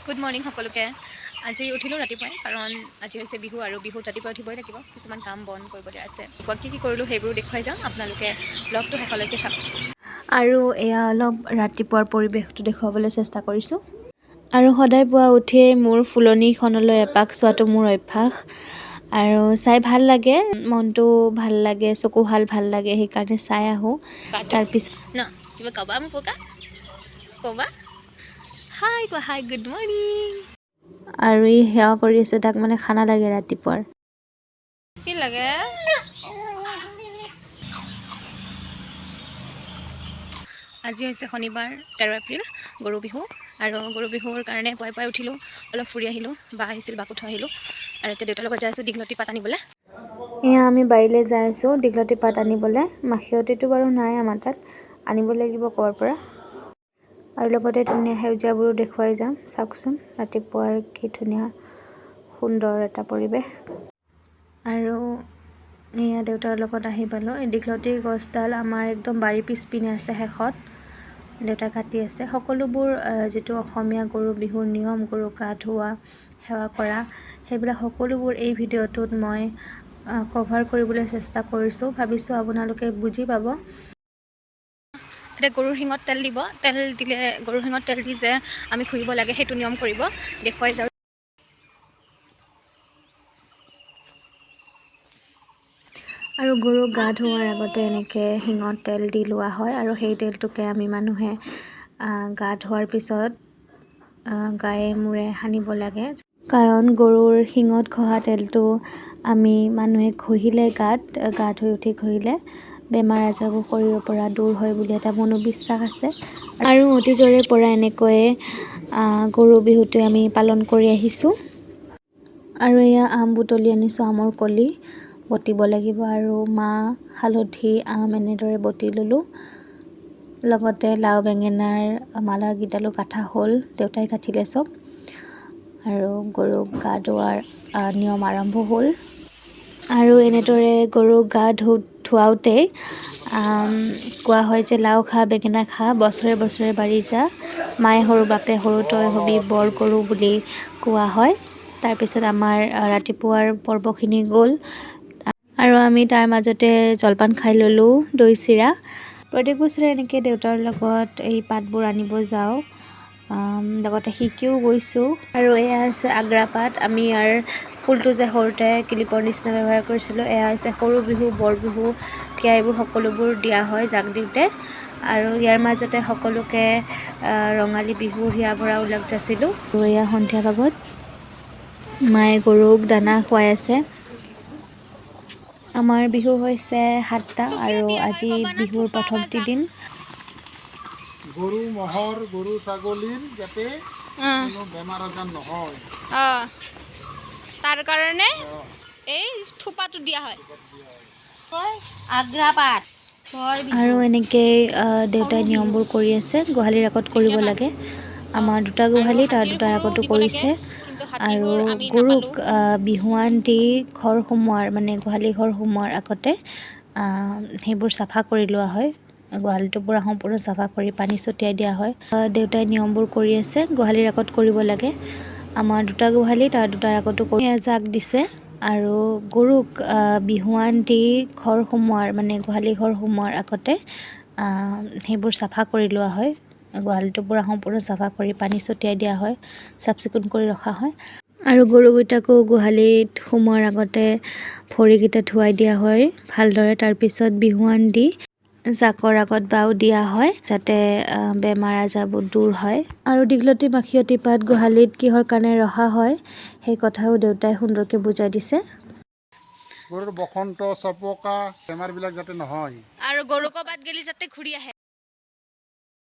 Good morning সকলোকে। আজি উঠিলোঁ ৰাতিপুৱাই, কাৰণ আজি হৈছে বিহু আৰু বিহুত ৰাতিপুৱাই উঠিবই লাগিব। কিছুমান কাম বন কৰিবলৈ আছে। ৰাতিপুৱা কি কি কৰিলোঁ, সেইবোৰো দেখুৱাই যাম। আপোনালোকে ব্লগটো শেষলৈকে চাওক। আৰু এয়া অলপ ৰাতিপুৱাৰ পৰিৱেশটো দেখুৱাবলৈ চেষ্টা কৰিছোঁ। আৰু সদায় পুৱা উঠিয়েই মোৰ ফুলনিখনলৈ এপাক চোৱাটো মোৰ অভ্যাস আৰু চাই ভাল লাগে, মনটো ভাল লাগে, চকু হাল ভাল লাগে, সেইকাৰণে চাই আহোঁ। তাৰপিছত ন কিবা ক'বা মোক? ক'বা, ক'বা, হাই কোৱা, হাই, গুড মৰ্ণিং। আৰু ই সেৱা কৰি আছে, তাক মানে খানা লাগে ৰাতিপুৱাৰ। কি লাগে? আজি হৈছে শনিবাৰ, 13 এপ্ৰিল, গৰু বিহু। আৰু গৰু বিহুৰ কাৰণে পুৱাই পুৱাই উঠিলোঁ, অলপ ফুৰি আহিলোঁ। বা আহিছিল, বাকো থৈ আহিলোঁ। আৰু এতিয়া দেউতাৰ লগত যাই আছোঁ দীঘলতি পাত আনিবলৈ। এয়া আমি বাৰীলৈ যাই আছোঁ দীঘলতি পাত আনিবলৈ। মাখিয়তীটো বাৰু নাই আমাৰ তাত, আনিব লাগিব ক'ৰবাৰ পৰা। আৰু লগতে ধুনীয়া সেউজীয়াবোৰো দেখুৱাই যাম। চাওকচোন, ৰাতিপুৱাৰ কি ধুনীয়া সুন্দৰ এটা পৰিৱেশ। আৰু এয়া দেউতাৰ লগত আহি পালোঁ। এই দীঘলতি গছডাল আমাৰ একদম বাৰীৰ পিছপিনে আছে শেষত। দেউতাই কাটি আছে সকলোবোৰ। যিটো অসমীয়া গৰু বিহুৰ নিয়ম, গৰুক গা ধোৱা, সেৱা কৰা, সেইবিলাক সকলোবোৰ এই ভিডিঅ'টোত মই কভাৰ কৰিবলৈ চেষ্টা কৰিছোঁ। ভাবিছোঁ আপোনালোকে বুজি পাব। এতিয়া গৰুৰ শিঙত তেল দিব। তেল দিলে, গৰুৰ শিঙত তেল দি যে আমি ঘঁহিব লাগে, সেইটো নিয়ম কৰিব দেখুৱাই যাওঁ। আৰু গৰুক গা ধোৱাৰ আগতে এনেকৈ শিঙত তেল দি লোৱা হয় আৰু সেই তেলটোকে আমি মানুহে গা ধোৱাৰ পিছত গায়ে মূৰে সানিব লাগে, কাৰণ গৰুৰ শিঙত ঘঁহা তেলটো আমি মানুহে ঘঁহিলে, গাত গা ধুই উঠি ঘঁহিলে বেমাৰ আজাৰবোৰ শৰীৰৰ পৰা দূৰ হয় বুলি এটা মনোবিশ্বাস আছে। আৰু অতীজৰে পৰা এনেকৈয়ে গৰু বিহুটো আমি পালন কৰি আহিছোঁ। আৰু এয়া আম বুটলি আনিছোঁ, আমৰ কলি বটিব লাগিব। আৰু মাহ, হালধি, আম এনেদৰে বটি ল'লোঁ। লগতে লাও বেঙেনাৰ মালাকেইডালো কাটা হ'ল, দেউতাই কাটিলে চব। আৰু গৰুক গা ধোৱাৰ নিয়ম আৰম্ভ হ'ল। আৰু এনেদৰে গৰুক গা ধুৱাওঁতে কোৱা হয় যে লাও খা, বেঙেনা খা, বছৰে বছৰে বাঢ়ি যা, মায়ে সৰু বাপে সৰু, তই হবি বৰ গৰু বুলি কোৱা হয়। তাৰপিছত আমাৰ ৰাতিপুৱাৰ পৰ্বখিনি গ'ল আৰু আমি তাৰ মাজতে জলপান খাই ল'লোঁ, দৈ চিৰা। প্ৰত্যেক বছৰে এনেকৈ দেউতাৰ লগত এই পাতবোৰ আনিব যাওঁ, লগতে শিকিও গৈছোঁ। আৰু এয়া হৈছে আগ্ৰা পাত। আমি ইয়াৰ ফুলটো যে সৰুতে কিলিপৰ নিচিনা ব্যৱহাৰ কৰিছিলোঁ। এয়া হৈছে সৰু বিহু, বৰ বিহু, তেতিয়া এইবোৰ সকলোবোৰ দিয়া হয় জাক দিওঁতে। আৰু ইয়াৰ মাজতে সকলোকে ৰঙালী বিহুৰ হিয়া ভৰা ওলগ যাচিলোঁ। আৰু এয়া সন্ধিয়া ভাগত মায়ে গৰুক দানা খুৱাই আছে। আমাৰ বিহু হৈছে সাতটা আৰু আজি বিহুৰ প্ৰথমটি দিন। গৰু ম'হৰ, গৰু ছাগলীৰ যাতে কোনো বেমাৰ আজাৰ নহয়। তাৰ কাৰণে এই থোপাটো দিয়া হয়। আগ্ৰা পাত। আৰু এনেকেই দেউতাই নিয়মবোৰ কৰি আছে। গোহালিৰ আগত কৰিব লাগে। আমাৰ দুটা গোহালি, তাৰ দুটাৰ আগতো কৰিছে। আৰু গৰুক বিহুৱান দি ঘৰ সোমোৱাৰ, মানে গোহালি ঘৰ সোমোৱাৰ আগতে সেইবোৰ চাফা কৰি লোৱা হয়। গোহালিটো পূৰা সম্পূৰ্ণ চাফা কৰি পানী ছটিয়াই দিয়া হয়। দেউতাই নিয়মবোৰ কৰি আছে। গোহালিৰ আগত কৰিব লাগে। আমাৰ দুটা গোহালি, তাৰ দুটাৰ আগতো জাক দিছে। আৰু গৰুক বিহুৱান দি ঘৰ সোমোৱাৰ, মানে গোহালি ঘৰ সোমোৱাৰ আগতে সেইবোৰ চাফা কৰি লোৱা হয়। গোহালিটো পূৰা সম্পূৰ্ণ চাফা কৰি পানী ছটিয়াই দিয়া হয়, চাফ চিকুণ কৰি ৰখা হয়। আৰু গৰুকেইটাকো গোহালিত সোমোৱাৰ আগতে ভৰিকেইটা ধুৱাই দিয়া হয় ভালদৰে। তাৰপিছত বিহুৱান দি জাকৰ আগত বাও দিয়া হয়, যাতে বেমাৰ আজাৰবোৰ দূৰ হয়। আৰু দীঘলতি মাখিয়তী পাত গোহালিত কিহৰ কাৰণে ৰখা হয়, সেই কথাও দেউতাই সুন্দৰকৈ বুজাই দিছে। গৰুৰ বসন্ত, চপকা বেমাৰবিলাক যাতে নহয়। আৰু গৰু ক'ৰবাত গেলি যাতে ঘূৰি আহে।